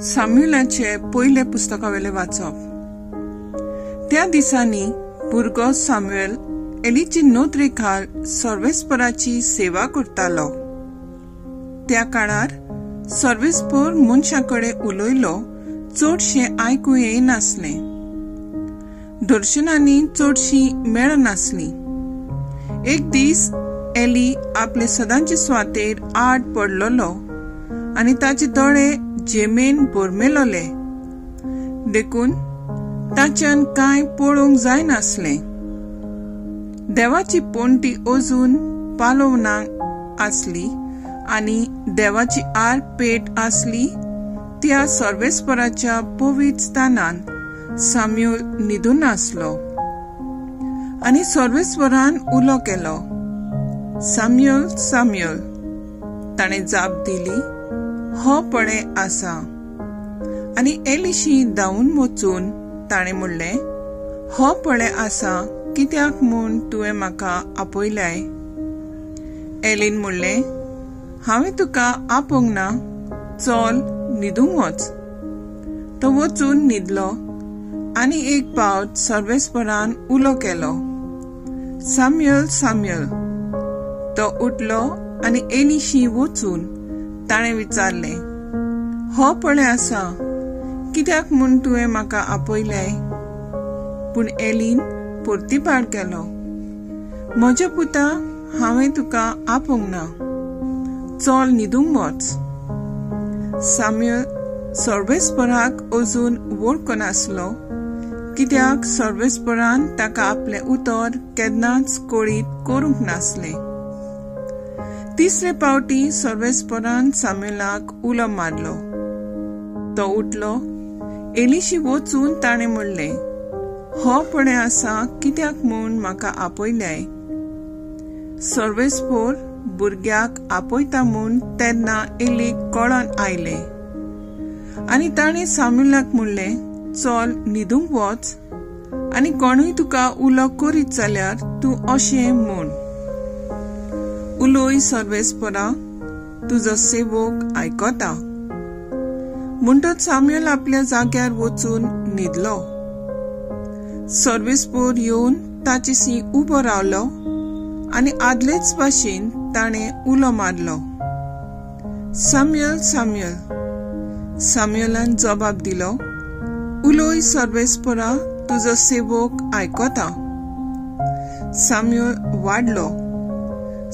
साम्युलाचे पयले पुस्तकावेले वाचप. त्या दिसांनी भुरगो साम्युएल एलीचे नोदरे खाल सर्वेस्पराची सेवा करतालो. त्या काळार सर्वेस्पर मनशां कडेन उलयलो चडशें आयकूं येनासलें, दर्शनांनी चडशीं मेळनासलीं. एक दीस एली आपले सदांचे स्वातेर आड पडलेलो आनी ताचे दोळे जेमेन बोरमेलोले, देखून ताच्यान कांय पळोवंक जायनासलें. देवाची पणटी अजून पालोवना आसली आनी देवाची आर पेट आसली. त्या सर्वेस्पराच्या पवित्र स्थानान साम्युएल न्हिदून आसलो आनी सर्वेस्परान उलो केलो, साम्युएल, साम्युएल. ताणें जाप दिली, हो पळे आसा. आनी एलिशी धांवून वचून ताणें म्हणलें, हो पळे आसा, कित्याक म्हूण तुवें म्हाका आपयलाय? एलीन म्हणलें, हांवें तुका आपोवंक ना, चल न्हिदूंक वच. तो वचून न्हिदलो आनी एक पावट सर्वेस्परान उलो केलो, साम्युएल, साम्युएल. तो उठलो आनी एलिशी वचून ताणें विचारलें, हो पळे आसा, कित्याक म्हूण तुवें म्हाका आपयलाय? पूण एलीन परतीपाड केलो, म्हज्या पुता, हांवें तुका आपोवंक ना, चल न्हिदूंक वच. साम्युएल सर्वेस्पराक अजून वळखनासलो, कित्याक सर्वेस्परान ताका आपलें उतर केन्नाच कळीत करूंक नासलें. तिसरे पावटी सर्वेस्परान साम्युएलाक उलो मारलो. तो उठलो, एलिशी वचून ताणें म्हणलें, हो पळे आसा, कित्याक म्हूण म्हाका आपयलाय? सर्वेस्पर भुरग्याक आपयता म्हूण तेन्ना एलीक कळोन आयलें आनी ताणें साम्युएलाक म्हणलें, चल न्हिदूंक वच आनी कोणूय तुका उलो करीत जाल्यार तूं अशें म्हूण, उलोय सर्वेस्परा, तुजो सेवक आयकता. म्हणटच साम्युएल आपल्या जाग्यार वचून न्हिदलो. सर्वेस्पर येवन ताचे सी उबो रावलो आनी आदलेच भाशेन ताणें उलो मारलो, साम्युएल, साम्युएल. साम्युएलान जबाब दिलो, उलोय सर्वेस्परा, तुजो सेवक आयकता. साम्युएल वाडलो.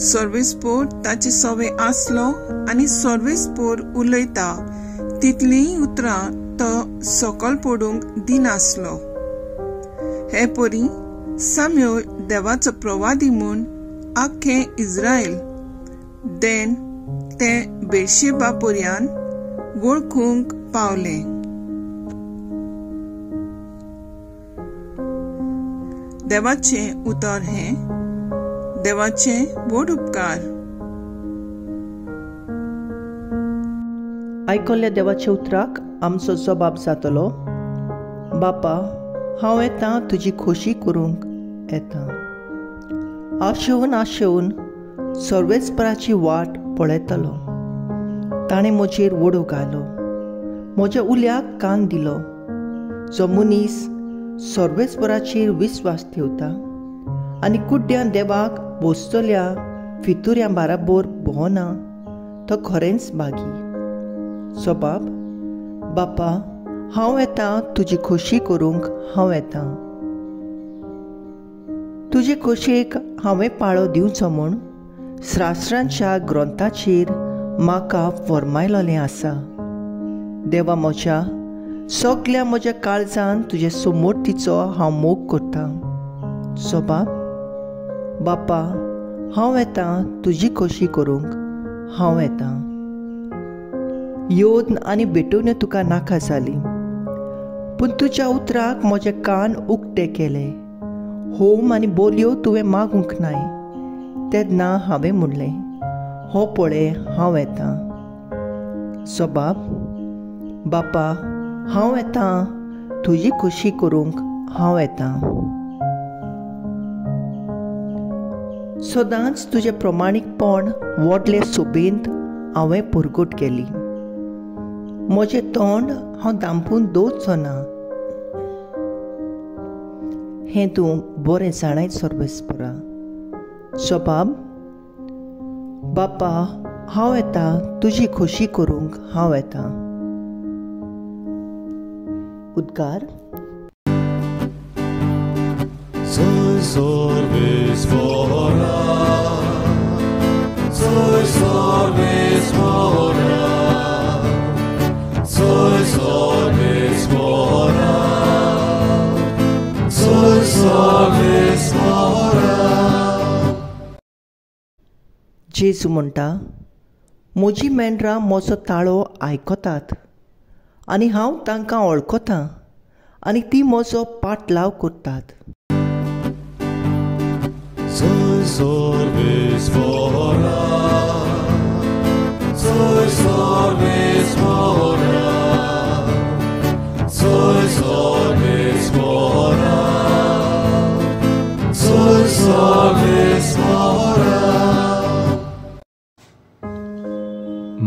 सर्वेस्पर ताचे सवे आसलो आनी सर्वेस्पर उलयता तितलींय उतरां तो सकल पडूंक दिनासलो. हे परी साम्युएल देवाचो प्रवादी म्हूण आख्खें इस्रायल देन तें बेर्शेबा पर्यान वळखूंक पावलें. देवाचें उतर हें देवाचे व्हड उपकार. आयकल्ल्या देवाच्या उतराक आमचो जबाब जातलो, बापा, हांव येता तुजी खोशी करूंक येता. आशेवन आशेवन सर्वेस्पराची वाट पळयतलो. ताणें म्हजेर वडो घालो, म्हज्या उल्याक कान दिलो. जो मनीस सर्वेस्पराचेर विस्वास ठेवता आनी कुड्ड्यां देवाक बोसतल्या फितुऱ्यां बाराबोर भोंवना, तो खरेंच भागी. सबाब, बापा, हांव येता तुजी खोशी करूंक हांव येता. तुजे खोशयेक हांवें पाळो दिवचो म्हूण शास्त्रांच्या ग्रंथाचेर म्हाका फर्मायलेलें आसा. देवा म्हज्या, सगल्या म्हज्या काळजान तुजे समोर्तीचो हांव मोग करता. सबाब, बापा, हांव येता तुजी खोशी करूंक हांव येता. योद्न आनी भेटवण्यो तुका नाका जाली, पूण तुज्या उतराक म्हजे कान उक्ते केले. होम आनी बोलयो तुवें मागूंक नाय, तेन्ना हांवें म्हणलें, हो पळय हांव येता. सबाब, बापा, हांव येता तुजी खोशी करूंक हांव येता. सदांच तुजें प्रमाणीकपण व्हडले सोबेंत हांवें परगट केली. म्हजें तोंड हांव दांपून दवरचो ना. हें तूं बरें जाणाय सर्वेस्परा. सबाब, बापा हांव येता तुजी खोशी करूंक हांव येता. उद्गार. जेजू म्हणटा, म्हजी मेंढरां म्हजो ताळो आयकतात आनी हांव तांकां वळखतां आनी ती म्हजो पाटलाव करतात.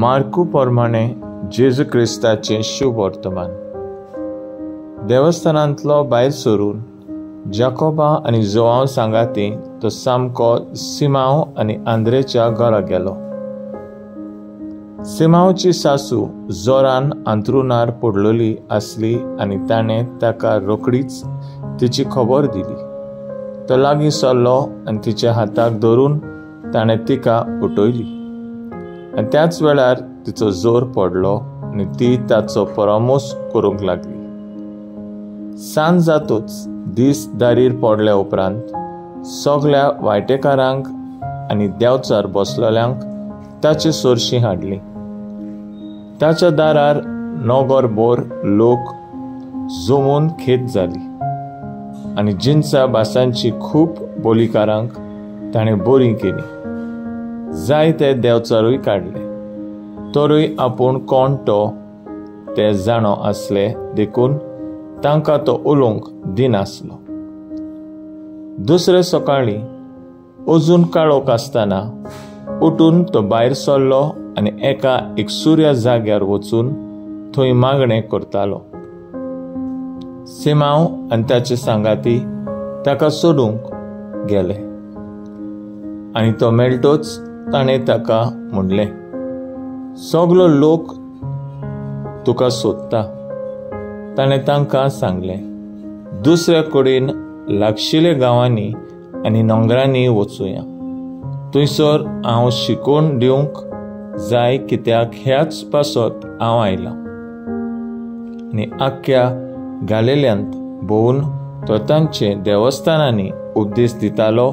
मार्कू प्रमाणे जेजू क्रिस्ताचें शुभ वर्तमान. देवस्थानांतलो भायर सरून जाकोबा आनी जोआव सांगाती तो सामको सिमांव आनी आंद्रेच्या घरा गेलो. सिमांवची सासू जोरान अंत्रुणार पडलेली आसली आनी ताणें ताका रोखडीच तिची खबर दिली. तो लागीं सरलो आनी तिच्या हाताक धरून ताणें तिका उठयली आनी त्याच वेळार तिचो जोर पडलो आनी ती ताचो परामोस करूंक लागली. सांज जातूच दीस दारीर पडल्या उपरांत सगळ्या वायटेकारांक आनी देंवचार बसलेल्यांक ताचे सोरशीं हाडली. ताच्या दारार नोगोर बोर लोक जमून खेत जाली आनी जिनसा भासांची खूब बोलीकारांक ताणें बोरी केली. जायते देंवचारूय काडले, तरूय आपूण कोण तो ते जाणो आसले देखून तांकां तो उलोवंक दिनासलो. दुसरे सकाळीं अजून काळोख आसतना उठून तो भायर सरलो आनी एका एकसुऱ्या जाग्यार वचून थंय मागणें करतालो. सिमांव आनी ताचे सांगाती ताका सोडूंक गेले आनी तो मेळटोच ताणें ताका म्हणलें, सगलो लोक तुका सोदता. ताणें तांकां सांगलें, दुसऱ्या कडेन लागशिल्ल्या गांवांनी आनी नोंगरांनी वचुया, थंयसर हांव शिकोवन दिवंक जाय कित्याक ह्याच पासत हांव आयलां. आनी आख्ख्या गालेल्यांत भोंवून तो तांचे देवस्थानांनी उपदेश दितालो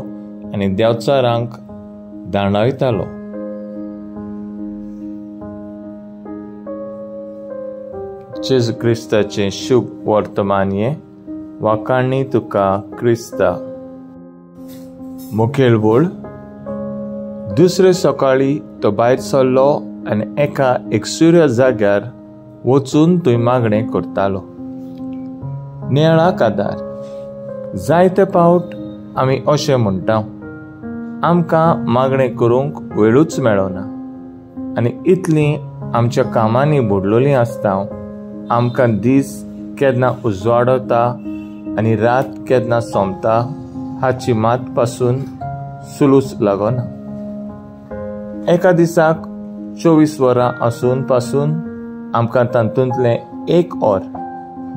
आनी देंवचारांक दांडायतालो. जेजू क्रिस्ताचें शुभ वर्तमान हें. वाखाणी तुका क्रिस्ता. मुखेल बोल. दुसरे सकाळीं तो भायर सरलो आनी एका एकसुऱ्या जाग्यार वचून थंय मागणें करतालो. नियाळाक आदार. जायते पावट आमी अशें म्हणटा, आमकां मागणें करूंक वेळूच मेळना आनी इतलीं आमच्या कामांनी बुडलेलीं आसता, आमकां दीस केन्ना उजवाडता आनी रात केन्ना सोंपता हाची मात पासून सुलूस लागना. एका दिसाक 24 वरां आसून पासून आमकां तातूंतलें एक वर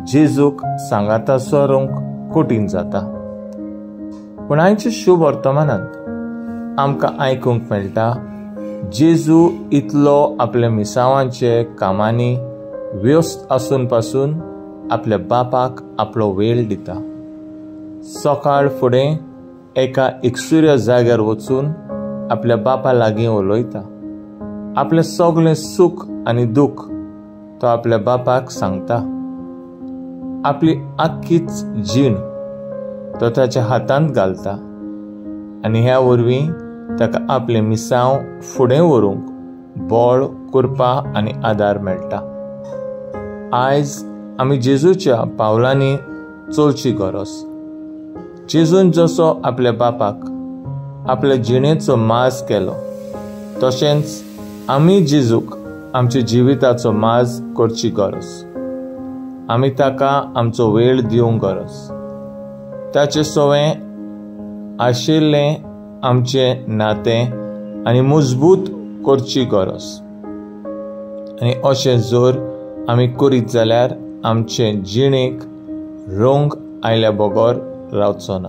जेजूक सांगाता सरूंक कठीण जाता. पूण आयच्या शुभ वर्तमानांत आमकां आयकूंक मेळटा, जेजू इतलो आपल्या मिसावांचे कामांनी व्यस्त आसून पासून आपल्या बापाक आपलो वेळ दिता. सकाळ फुडें एका एकसुऱ्या जाग्यार वचून आपल्या बापा लागीं उलयता. आपलें सगळें सूख आनी दूख तो आपल्या बापाक सांगता. आपली आख्खीच जीण तो ताच्या हातांत घालता आनी ह्या वरवीं ताका आपलें मिसांव फुडें व्हरूंक बळ, कृपा आनी आदार मेळटा. आयज आमी जेजूच्या पावलांनी चलची गरज. जेजून जसो आपल्या बापाक आपल्या जिणेचो मास केलो, तशेंच आमी जेजूक आमच्या जिविताचो माज करची गरज. आमी ताका आमचो वेळ दिवंक गरज. ताचे सवें आशिल्लें आमचें नातें आनी मजबूत करची गरज. आनी अशें जर आमी करीत जाल्यार आमचे जिणेक रंग आयल्या बगर रावचो ना.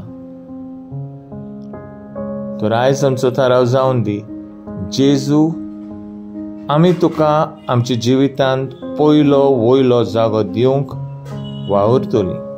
तर आयज आमचो थाराव जावन दी, जेजू आमी तुका आमच्या जिवितांत पयलो वयलो जागो दिवंक वावुरतली.